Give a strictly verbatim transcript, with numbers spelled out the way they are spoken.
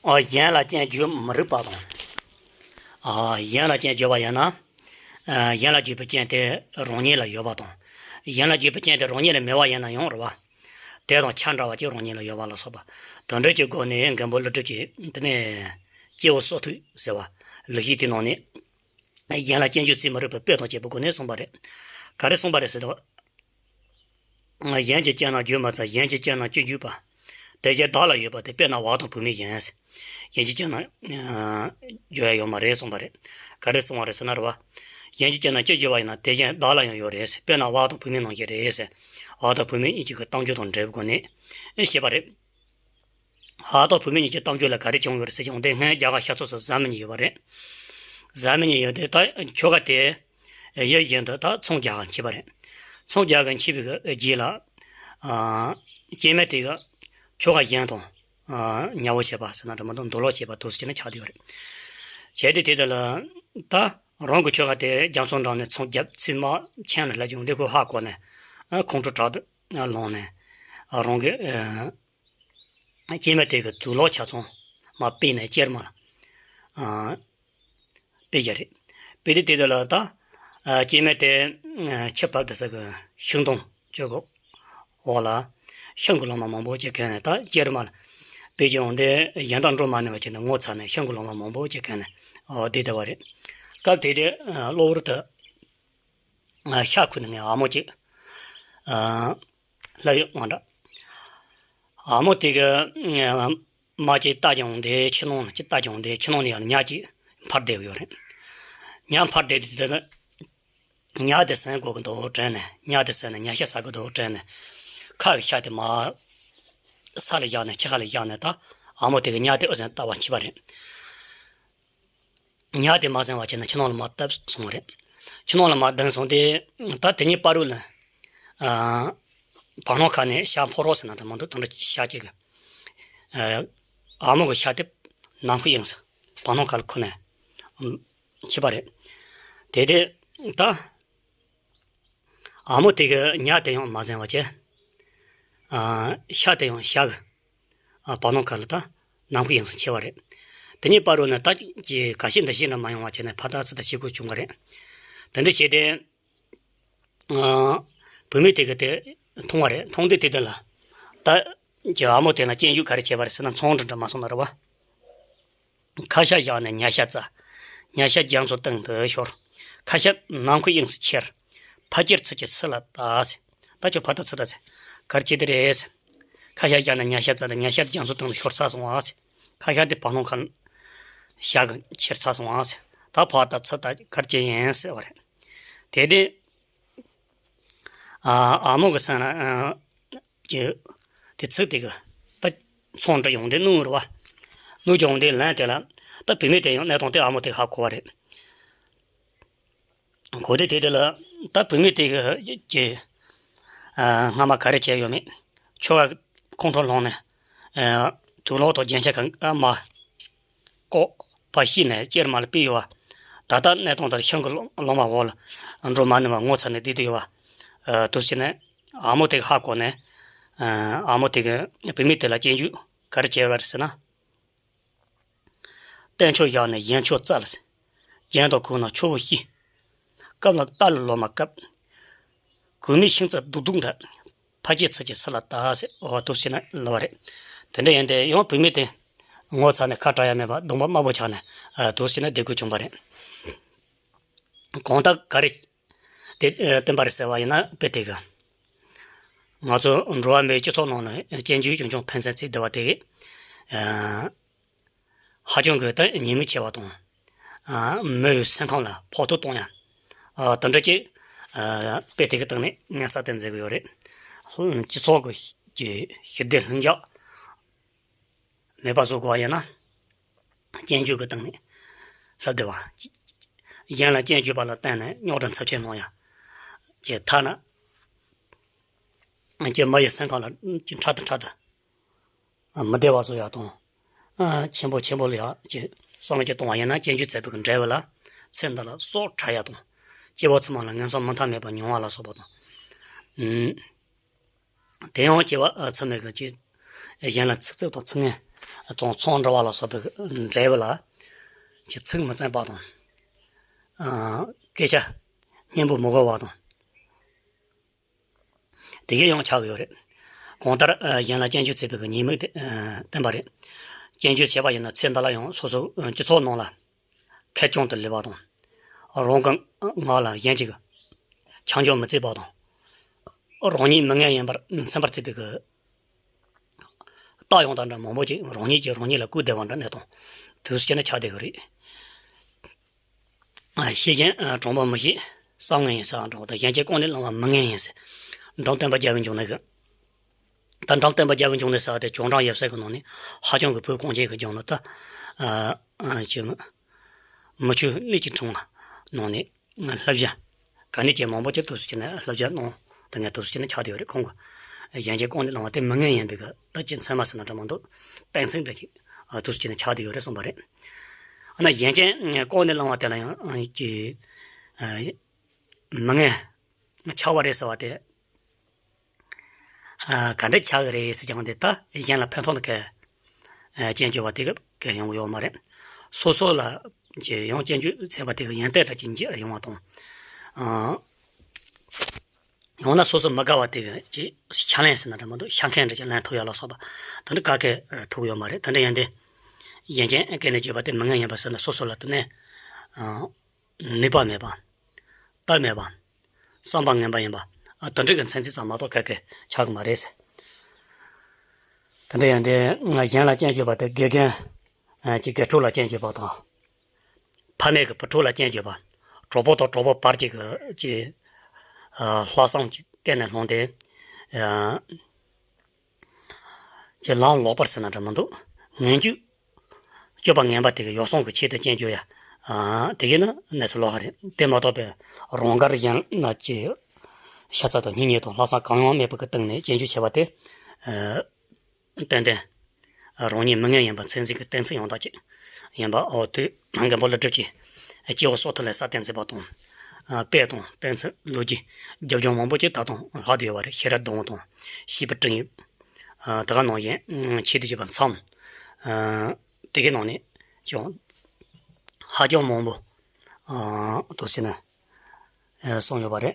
ཨ། གཞན་ལ་རྐྱེན་བརྗོད་མི་རིགས་པ་དང་། ཨ། གཞན་ལ་རྐྱེན་བརྗོད་པ་ཡིན་ན། ཨ། གཞན་ལ་བརྗོད་པའི་རྐྱེན་དེ་རང་ཉིད་ལ་ཡོད་པ་དང་། གཞན་ལ་བརྗོད་པའི་རྐྱེན་དེ་རང་ཉིད་ལ་མེད་པ་ཡིན་ན་ཡང་རེད་བ། དེ་དང་ཆ་འདྲ་བ་ཅིག་རང་ཉིད་ལ་ཡོད་པ་ལ་སོགས་པ། དོན་འགྲེལ་གྱི་སྒོ་ནས་མགོན་པོ་ཀླུ་སྒྲུབ་ཀྱིས་དེ་ནས་སྐྱེས་བུ་སྲོག་ཐུག་ཟེར་བ། ལེགས་བཤད་དེ་ནང་ནས། གཞན་ལ་རྐྱེན་བརྗོད་ཚིག་མི་རིགས་པའི་དཔེ་དང་བཅས་པའི་སྒོ་ནས་གསུངས་པ་རེད། ག་རེ་གསུངས་པ་རེད་ཟེར་ན། གཞན་གྱི་རྐྱེན་རྣམས་བརྗོད་མི་ཚུགས། གཞན་གྱི་རྐྱེན་རྣམས་རྐྱེན་བརྗོད་པ། དེ་བཞིན་བདག་ལ་ཡོད་པ་སྟེ། དཔེར་ན་བ་དང་བུད་མེད་བཞིན། གཞན་གྱི་རྐྱེན་རྣམས་བརྗོད་ཡ་ཡོད་མ་རེད་གསུངས་པ་རེད། ག་རེ་གསུངས་པ་རེད་ཟེར་ན་རེད་བ། གཞན་གྱི་རྐྱེན་རྣམས་རྐྱེན་བརྗོད་པ་ཡིན་ན་དེ་བཞིན་བདག་ལ་ཡང་ཡོད་རེད། དཔེར་ན་བ་དང་བུད་མེད་ནང་བཞིན་རེད། བ་དང་བུད་མེད་གཉིས་ཀྱི་གཏམ་རྒྱུད་དང་འབྲེལ་བའི་སྒོ་ནས་བཤད་པ་རེད། བ་དང་བུད་མེད་གཉིས་ཀྱི་གཏམ་རྒྱུད་ལ་ག་རེ་བྱུང་ཡོད་རེད་ཟེར་ཀྱང་དེ་སྔོན་རྒྱ་གར་ཤར་ཕྱོགས་སུ་བཟའ་མི་གཉིས་ཡོད་པ་རེད། བཟའ་མི་གཉིས་ཡོད་དེ་ད་ཁྱོ་ག་དེ་ཡིད་བཞིན་དུ་ད་ཚོང་རྒྱག་ག་འཁྱེར་བ་རེད། ཚོང་རྒྱག་ག་འཁྱེར་བའི་རྗེས་ལ། ཨ། སྐྱེས་དམན་དེ་གི་ཁྱོ་ག་གཞན་དང་། ཨ། ཉལ་པོ་བྱེད་པ་ཟེར་ན་འདྲ་མི་འདུག་འདུག་ལོག་བྱེད་པ་དུ་ཟེར་ནས་ཆགས་བསྡད་ཡོད་རེད། བྱས་ཏེ་དེ་དེ་ལ་ད་རང་གི་ཁྱོ་ག་དེ་རྒྱ་མཚོ་འགྲམ་ནས་ཚོང་རྒྱབ་ཚུར་མར་ཁྱིམ་ལ་སླེབས་ཀྱང་འདི་ཁོ་ཧ་གོ་ནས། ཨ། ཁོང་ཁྲོ་དྲག་ཏུ་ལངས་ནས། ཨ། རང་གི། ཨ། སྐྱེས་དམན་དེ་གི་དུག་ལོག་ཆ་ཚང་མར་སྤེལ་ནས་ཅེར་མར། ཨ། སྤེལ་བཞག་རེད། སྤེལ་དུས་དེ་དེ་ལ་ད། ཨ། སྐྱེས་དམན་དེ། ཨ། ཆུ་བབས་དེ་ས་གི་ཤིང་སྡོང་ཅིག་གི་འོག་ལ། ཤིང་གི་ལོ་མ་མང་པོ་ཅིག་གོན་ནས་ད་ཅེར་མར་སྤེལ་ཀྱང་དེ་གཞན་དག་འགྲོ་མ་ནུས་པ་བྱས་ནས་ངོ་ཚ་ནས་ཤིང་གི་ལོ་མ་མང་པོ་ཅིག་གོན་ནས། ཨོ། བསྡད་བསྡད་པ་རེད། སྐབས་དེ་དུས། ཨ། གློ་བུར་དུ། ཨ། ཤ་ཁུ་ནས་ངའི་ཨ་མོ་ཅིག་ཨ། སླེབས་ཡོང་འདྲ། ཨ་མོ་དེ་གི། ཨ། མར་ཅིག་ལྟ་ཀྱང་དེ་ཆུ་ནང་ལ་ཅིག་ལྟ་ཀྱང་དེ་ཆུ་ནང་ནས་ཡར་ཉ་ཅིག་འཕུར་བསྡད་ཡོད་རེད། ཉ་འཕུར་བསྡད་དེ་དེ་ལ། ཉ་དེ་ཟིན་དགོས་ཀྱི་འདུག་དྲན་ནས། ཉ་དེ་ཟིན་ནས་ཉ་ཤ་ཟ་གི་འདུག་དྲན་ནས། ཁ་གི་ཤ་དེ་མར་ས་ལ་བཞག་ནས་ཕྱི་ཁ་ལ་བཞག་ནས་ད་ཨ་མོ་དེ་གི་ཉ་དེ་འུ་ཟན་ལྟ་བ་འཁྱེར་བ་རེད། ཉ་དེ་མ་ཟིན་བ་བྱས་ནས་ཆུ་ནང་ལ་མར་བཏབ་སོང་བ་རེད། ཆུ་ནང་ལ་མར་ལྡང་སོང་སྟེ། ད་དེ་གཉིས་བར་དུ་ལ། ཨ། བར་སྣང་ཁ་ནས་ཤ་ཕོ་རོག་ཟེར་ན་འདྲ་མི་འདུག་དེ་འདྲ་ཤ་ཅིག་གི། ཨ། ཨ་མོ་གི་ཤ་དེ་ནམ་མཁའི་དབྱིངས་སུ་བར་སྣང་ཁ་ལ་འཁུར་ནས་འཁྱེར་བ་རེད། དེ་དེ་ད། ཨ་མོ་དེ་གི་ཉ་དེ་ཡང་མ་ཟིན་བ་བྱས། ཨ། ཤ་དེ་ཡང་ཤ་གི། ཨ། བར་སྣང་ཁ་ལ་ད་ནམ་མཁའི་དབྱིངས་སུ་འཁྱེར་བ་རེད། དེ་གཉིས་བར་དུ་ནི་ད་ཅིག་ག་ཤེད་འདི་ཤེད་འདྲ་མ་ཡོང་བ་བྱས་ནས་ཕར་ལྟ་ཚུར་ལྟ་བྱེད་དགོས་བྱུང་བ་རེད། དེ་འདྲ་བྱས་ཏེ། ཨ། བུད་མེད་དེ་གི་དེ་མཐོང་བ་རེད། མཐོང་དུས་དེ་དེ་ལ། ད་ཀྱི་ཨ་མོ་དེ་ལ་སྐྱོན་བརྗོད་ག་རེ་བྱས་པ་རེད་ཟེར་ན། མཚོ་འདྲ་འདྲ་མ་སོང་ན་རེད་བ། ཁ་ཤ་བཞག་ནས་ཉ་ཤ་བཙལ། ཉ་ཤ་རྒྱ་མཚོའི་སྟེང་དུ་ཤོར། ཁ་ཤ་ནམ་མཁའི་དབྱིངས་སུ་ཁྱེར། ཕར་ཁྱེར་ཚུར་ཁྱེར་སུ་ལ་ལྟ་ཟེར། ད་ཁྱོད་ཕར་ལྟ་ཚུར་ལྟ་ཟེར། ག་རེ་བྱེད་དེ་རེད་ཟེར། ཁ་ཤ་བཞག་ནས་ཉ་ཤ་བཙལ་ཏེ་ཉ་ཤ་རྒྱ་མཚོའི་སྟེང་དུ་ཤོར་ཚར་སོང་བ་ཟེར། ཁ་ཤ་དེ་བར་སྣང་ཁ་ཤ་གིས་ཁྱེར་ཚར་སོང་བ་ཟེར། ད་ཕར་ལྟ་ཚུར་ལྟ་ག་རེ་བྱེད་ཡིན་ཟེར་བ་རེད། དེ་དེ། ཨ། ཨ་མོ་གི་སེམས་ལ། ཨ། ཀྱི། དེ་ཚིག་དེ་གི། ད་མཚོ་འདྲ་ཡོང་དེ་སྣུམ་རེད་བ། སྣུམ་ཀྱི་ཡོང་དེ་ལན་དེ་ལ། ད་བུད་མེད་དེ་ཡང་གནས་སྟངས་དེ་ཨ་མོ་དེ་ཧ་གོ་བ་རེད། གོ་དེ་དེ་དེ་ལ། ད་བུད་མེད་དེ་གི་ཀྱི། ཨ། སྔ་མ་ག་རེ་བྱས་ཡོད་མེད། ཁྱོ་ག་ཁོང་ཁྲོ་ལངས་ནས། ཨ། དུག་ལོག་དང་རྒྱན་ཆ་གང་ཨ་མ། ཀོ། ཕར་ཤི་ནས་ཅེར་མར་ལ་སྤེལ་ཡོད་བ། ད་ལྟ་གནས་སྟངས་དེར་ཤིང་གི་ལོ་མ་འོག་ལ་འགྲོ་མ་ནུས་པ་ངོ་ཚ་ནས་བསྡད་དུ་ཡོད་བ། ཨ། དུ་ཕྱིན་ནས་ཨ་མོ་དེ་ཧ་གོ་ནས། ཨ། ཨ་མོ་དེ་གི་བུད་མེད་དེ་ལ་སྐྱོན་བརྗོད་ག་རེ་བྱས་པ་རེད་ཟེར་ན། སྟན་ཆོག་བཞག་ནས་གཞན་ཆོག་བཙལ། རྒྱན་དང་གོས་རྣམས་ཆོག་པོ་ཤེས། སྐབས་ལ་རྟ་ལ་ལོ་མ་བཀབ། གོས་མེད་ཤིང་རྩ་རྡུག་རྡུག་འདྲ། ཕར་ཁྱེར་ཚུར་ཁྱེར་སུ་ལ་ལྟ་ཟེར། འོ་དུ་ཟེར་ན་ལབ་པ་རེད། དེ་འདྲ་ཡིན་ཏེ་ཡང་བུད་མེད་དེ་ངོ་ཚ་ནས་ཁ་གྲག་ཡ་མེད་པར་གདོང་པ་དམར་པོ་ཆགས་ནས། ཨ། དུ་ཟེར་ན་བསྡད་དགོས་བྱུང་བ་རེད། གང་ལྟར་ག་རེ་དེ་བསྟན་པ་རེད་ཟེར་བ་ཡིན་ན། དཔེ་དེ་གི་ང་ཚོ་འགྲོ་བ་མིའི་སྤྱི་ཚོགས་ནང་ནས་སྐྱོན་བརྗོད་ཅུང་ཅུང་ཕན་ཚུན་བརྩེ་བསྡད་པ་དེ་གི། ཨ། ཧ་ཅང་གི་ད་ཉེས་དམིགས་ཆེ་བ་དང་། ཨ། མི་ཡི་སེམས་ཁམས་ལ་ཕོག་ཐུག་གཏོང་ཡ། ཨ། དེ་འདྲ་ཅིག་ཨ། དཔེ་དེ་གི་སྟེང་ནས་ངས་གསལ་སྟོན་མཛད་གི་ཡོད་རེད། སྤྱི་ཚོགས་ཀྱི་ཞི་བདེ་ལྷིང་འཇགས་མེད་པ་བཟོ་དགོས་པ་ཡིན་ན། སྐྱོན་བརྗོད་ཀྱི་སྟེང་ནས་ལྷབ་བསྡད་པ། གཞན་ལ་སྐྱོན་བརྗོད་པ་ལ་བརྟེན་ནས་རྙོག་དྲ་ཚབས་ཆེན་སློང་ཡ། ཅེས་ཐ་ན་ཀྱི་མི་ཡི་སེམས་ཁམས་ལ་ཕྲག་ཏུ་ཕྲག་ཏུ་མི་བདེ་བ་བཟོ་ཡག་དང་། ཆེན་པོ་ཆེན་པོ་ལ་ཡག་ཅིག་བསམ་བློ་ཅིག་གཏོང་བ་ཡིན་ན། སྐྱོན་བརྗོད་མཛད་པའི་འབྲས་བུ་ལ་ཚེ་འདི་ལ་སྲོག་ཕྲལ་ཡག་དང་། སྐྱེ་བོ་ཚང་མ་ལ་ངན་སོང་མུ་མཐའ་མེད་པར་མྱོང་བ་ལ་སོགས་པ་དང་། དེ་ཡང་སྐྱེ་བ་ཚང་མས་ཀྱི་གཞན་ལ་ཚིག་རྩུབ་དང་ཚིག་ངན་ དང་མཚམས་འདྲ་བ་ལ་སོགས་པའི་འབྲས་བུ་ལ་ཅིག་ཚིག་མི་གཙང་བ་དང་། ཨ། སྐད་ཆ་སྙན་པོ་མི་གོ་བ་དང་། དེ་གས་ཡང་ཆགས་ཀྱི་ཡོད་རེད། གང་ལྟར། ཨ། གཞན་ལ་སྐྱོན་བརྗོད་བྱེད་པའི་གི་ཉེས་དམིགས་དེ། ཨ། བསྟན་པ་རེད། སྐྱོན་བརྗོད་བྱས་པ་ཡིན་ན་ཚེ་འདི་ལ་ཡང་སོ་སོ་སྤྱི་ཚོགས་ནང་ལ་ཁེར་རྐྱང་དུ་ལུས་པ་དང་། རང་གི་ངག་ལ་གཞན་གྱི་ཆང་འཇོག་མི་བརྩི་བ་དང་། རང་ཉིད་མི་ངན་ཡིན་པར་སེམས་པར་བརྩི་བའི་གི་རྟགས་ཡང་དག་འདྲ་མང་པོ་ཅིག་རང་ཉིད་ཀྱིས་རང་ཉིད་ལ་བསྐུལ་བསྡད་པ་འདྲ་གནས་སྟངས་དུས་སུ་བྱས་ན་ཆགས་བསྡད་ཀྱི་རེད། ཤེས་གཞན་དྲང་པོ་མི་བྱེད་བསམ་ངན་ཡིན་ཟེར་བ་འདྲ་བོ་དང་། གཞན་གྱི་ལྐོག་ནས་བླང་བ་མི་ངན་ཡིན་ཟེར། འབྲོམ་སྟོན་པ་རྒྱལ་བའི་འབྱུང་གནས་ཀྱི། ད་འབྲོམ་སྟོན་པ་རྒྱལ་བའི་འབྱུང་གནས་ཟེར་བ་དེ་བྱང་འབྲོམ་ཡབ་སྲས་ཀྱི་ནང་ནས་ཧ་ཅང་གི་བོད་གངས་ཅན་གྱི་ལྗོངས་ལ་ད། ཨ། ཨ། ཅི། མི་ཆོས་གླུད་ཀྱི་འཁྲུངས་ལ་ནང་ནས་བསླབ་བྱ་ག་ནས་ཀྱང་མང་པོ་ཅིག་དུས་སུ་བྱས་ན་བསླབ་བྱ་གནང་། ད་ངས་དུས་སུ་བྱས་ན་ཆགས་བསྡད་ཡོད་རེད། ཁོང་གི་གཞན་གྱི་ལྐོག་ནས་བླང་བ་དེ་མི་ངན་ཡིན་པའི་གི་ད་ཅི་མཚན་མ་ཟེར་ན་འདྲ་མི་འདུག་གཏན་ཚིགས་འདྲ་ཅིག་ཨ། དུས་སུ་བྱས་ན་ཆགས་བསྡད་ཡོད་རེད་གསུངས་པ་རེད། ཨ་ན་གཞན་གྱི་ལྐོག་ནས་བླང་བ་དེ་ལ་ཡང་ཅི། ཨ། མི་ངན་ཆགས་པ་རེད་ཟེར་བ་དེ། ཨ། ག་འདྲ་ཆགས་ཀྱི་རེད་ཟེར་ཀྱང་དེ་ད་གཞན་ལ་ཕན་ཐོགས་ཀྱི། ཨ། སྐྱོན་བརྗོད་པ་དེ་གི་ཡོང་གི་ཡོད་མ་རེད། སོ་སོ་ལ་ཅི་ཡང་སྐྱོན་བརྗོད་བྱས་པ་དེ་གི་ཡོན་ཏན་འདྲ་ཅིག་འཇིག་ཡོང་བ་དང་། ཨ། ཡང་ན་སོ་སོ་མི་དགའ་བ་དེ་གི་ཅི་ཤ་ལན་ཟེར་ན་འདྲ་མི་འདུག་ཤ་འཁོན་འདྲ་ཅིག་ལན་ཐོབ་ཡ་ལ་སོགས་པ་དེ་འདྲ་ག་གེ་ཐུག་ཡོད་མ་རེད། དེ་འདྲ་ཡིན་དུས་གཞན་གྱི་སྐད་ནས་བརྗོད་པ་དེ་མི་ངན་ཡིན་པ་ཟེར་ན་སོ་སོ་ལ་དེ་ནས། ཨ། ནུས་པ་མེད་པ། སྟབས་མེད་པ། བསམ་པ་ངན་པ་ཡིན་པ། ཨ། དེ་འདྲ་གི་མཚན་ཚིག་ཙམ་མ་གཏོགས་ག་གེ་ཆགས་ཀྱི་མ་རེད་ཟེར། དེ་འདྲ་ཡིན་དུས་གཞན་ལ་སྐྱོན་བརྗོད་པ་དེ་དགེ་རྒན། ཨ། གྱི་དགེ་ཕྲུག་ལ་སྐྱོན་བརྗོད་པ་དང་། ཕ་མེས་ཀྱི་བུ་ཕྲུག་ལ་སྐྱོན་བརྗོད་པ། གྲོགས་པོ་དང་གྲོགས་པོ་བར་གྱི་གི་ཅི། ཨ། ལྷག་བསམ་གྱི་སྐད་ནས་སློང་སྟེ། ཨ། ཅི་ལམ་ལོག་པར་ཟེར་ན་འདྲ་མི་འདུག་ངན་ཇུས་སྤྱོད་པ་ངན་པ་དེ་གི་ཡོ་བསྲང་གི་ཆེད་དུ་སྐྱོན་བརྗོད་ཡ། ཨ། དེ་གི་ནི་གནས་ཚུལ་ལོགས་ཀ་རེད། དེ་མ་གཏོགས་པའི་རང་དགར་གཞན་ན་ཅི་ཤ་ཚ་དང་སྙིང་ཉེ་དང་ལྷག་བསམ་གང་ཡང་མེད་པ་གི་སྟེང་ནས་སྐྱོན་བརྗོད་བྱས་པ་དེ། ཨ། ཏན་ཏན་རང་ཉིད་མི་ངན་ཡིན་པ་མཚན་ཚིག་གི་གཏན་ཚིགས་ཡང་དག་ཅིག་ཡིན་པ། འོ། དུས་རྒན་པོ་ཀླུ་སྒྲུབ་ཀྱིས་སྐྱེ་བོ་སྲོག་ཐོག་ལས་ས་གཏན་ཚིགས་པ་དང་། ཨ། དཔེ་དང་གཏན་ཚིགས་ལོ་རྒྱུས་རྒྱབ་ལྗོངས་མང་པོ་ཅིག་ད་དུང་ལྷག་བསྡད་ཡོད་པ་རེད། ཤེས་རབ་སྡོང་བོ་དང་བྱིས་པའི་སྤྲིངས་ཡིག་ཨ། དེ་ག་ནང་བཞིན་ཆེད་དུ་བརྗོད་པ་མཚམས། ཨ། དེ་གའི་ནང་ནས་ཀྱང་ཧ་ཅང་མང་པོ། ཨ། དུ་ཟེར་ན། ཨ། གསུངས་ཡོད་པ་རེད།